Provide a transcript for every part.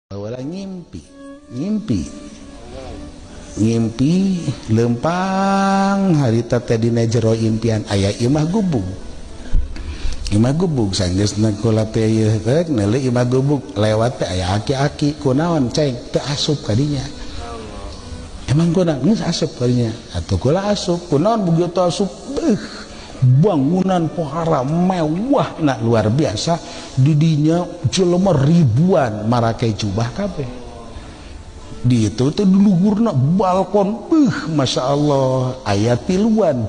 Awalnya ngimpi, ngimpi, ngimpi lempang harita teh dina jero impian aya imah gubug. Imah gubug sanggeusna kula teh ieu teh neuleuh imah gubug lewat teh aya aki-aki, kunaon ceng teu asup ka dinya. Emang kunaon geus asup ka dinya? Atuh kula asup, kunaon begitu asup, beuh, bangunan pohara mewah na luar biasa, didinya jelema ribuan marake jubah kabeh. Di itu teh di luhurna balkon, beuh, masya Allah, aya tiluan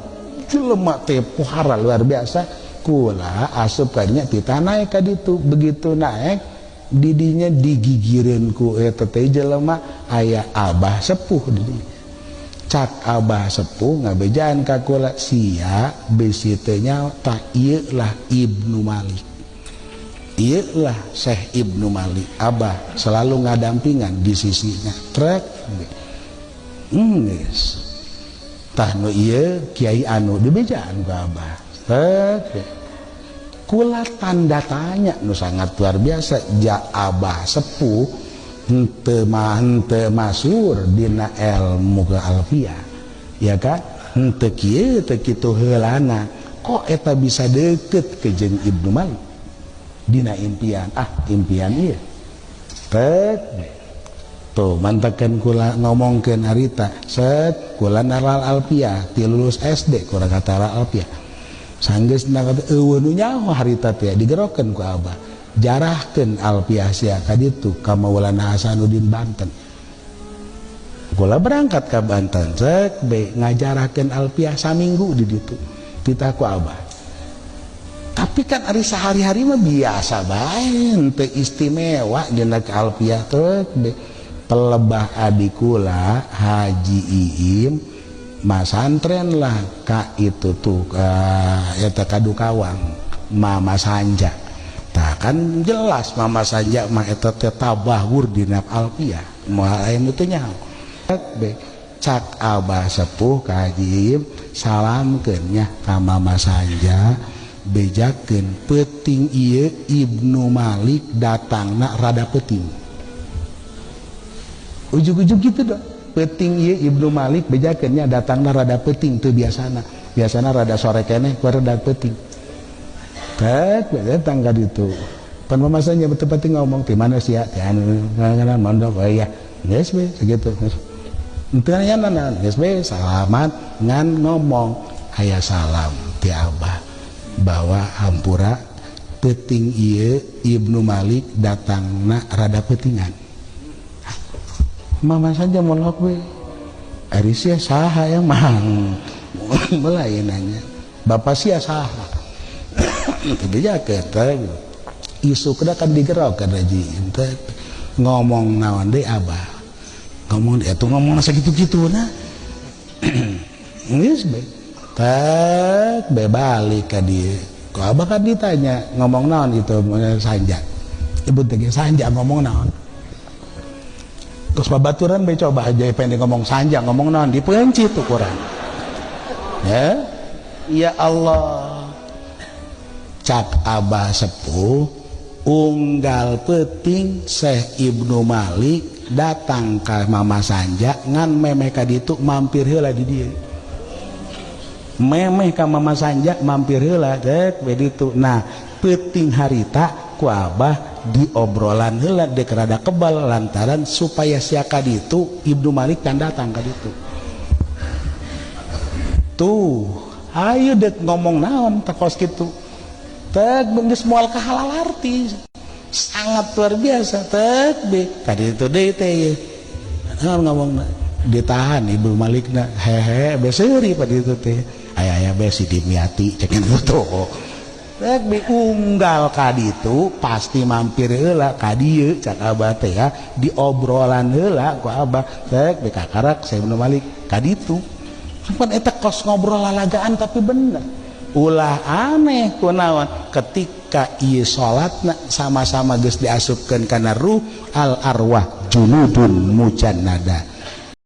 jelema teh pohara luar biasa. Kula asup kadinya titah naik ka ditu, begitu naik didinya digigireun ku eta teh jelema aya abah sepuh didinya. Cak abah sepuh ngabejaan ka kula, sia besi teh nyaho tah ieu lah Ibnu Malik, ieu lah Syekh Ibnu Malik. Abah selalu ngadampingan di sisinya trek geus tah nu ieu kiai anu dibejaan ku abah trek. Kula tanda tanya nu sangat luar biasa, ja abah sepuh henteu mah henteu masur dina ilmu ke alfiah, ya kan, henteu kieu teu kitu heulana, kok eta bisa deket ke jeung Ibnu Malik dina impian. Ah, impian ieu tek tuh mantakan kula ngomongkeun harita set kula naral alfiah ti lulus SD kurang kata alfiah sanggeusna kata eueuh nu nyaho harita teh digerokeun ku abah, jarahkeun alfiah sia ka ditu ka Maulana Hasanuddin Banten. Kula berangkat ka Banten cek be ngajarahkeun alfiah saminggu di ditu titah ku abah. Tapi kan ari sehari-hari mah biasa bae, teu istimewa dina alfiah teh. Pelebah adi kula Haji Iim masantren lah ka itu tuh eta Kadukawang Mama Sanja. Tah kan jelas Mama Sanja mah eta teh tabahur dina alfiah, moal aya nu teu nyaho. Cak abah sepuh ka Haji Iim, salamkeun nya ka Mama Sanja, bejakeun peuting ieu Ibnu Malik datangna rada peuting. Ujug-ujug gitu dong, peuting ieu Ibnu Malik bejakeun nya datangna rada peuting, teu biasana, biasana rada sore keneh, ku rada peuting. Tek datang ka ditu pan Mama Sanja betul ngomong, "Di mana sia?" "Ti anu ngaran mondok." "Oh iya, geus we sakitu, geus henteu nya naon, geus we salamat." Ngan ngomong aya salam ti abah bahwa hampura peuting ieu Ibnu Malik datangna rada peutingan. Mama Sanja molok we, "Ari sia saha ya mang?" Mulai nanya, "Bapak sia saha?" Dibejakeun isukna kan digerokeun haji teh ngomong naon deui, abah ngomong eta ngomong sakitu-kitu na geus be tek be balik ka dieu. Ku abah kan ditanya, ngomong naon itu Sanja, ibu teh Sanja ngomong naon? Terus babaturan be coba aja pengen ngomong Sanja ngomong naon, dipencit tuh kurang ya. Ya Allah, cak abah sepuh, unggal peuting Syekh Ibnu Malik datang ka Mama Sanja ngan memeh ka ditu mampir heula di dieu, memeh ka Mama Sanja mampir heula dek we ditu. Nah, peuting harita ku abah diobrolan heula dek rada kebal lantaran supaya sia ka ditu Ibnu Malik kan datang ka ditu tuh, ayo dek ngomong naon takos kitu tek geus moal kahalalarti, sangat luar biasa. Tek be ka ditu deui teh naon ngomong, ditahan Ibnu Malik na hehe beseuri pa ditu teh aya aya be si Dimyati cek tuh. Rek be unggal ka ditu pasti mampir heula ka dieu cak abah teh ya, diobrolan heula ku abah rek be kakarak saya Ibnu Malik ka ditu. Pan eta kos ngobrol lalagaan, tapi bener ulah aneh kunaon ketika ieu salatna sama-sama geus diasupkeun kana ruh, al arwah junudun mujannada.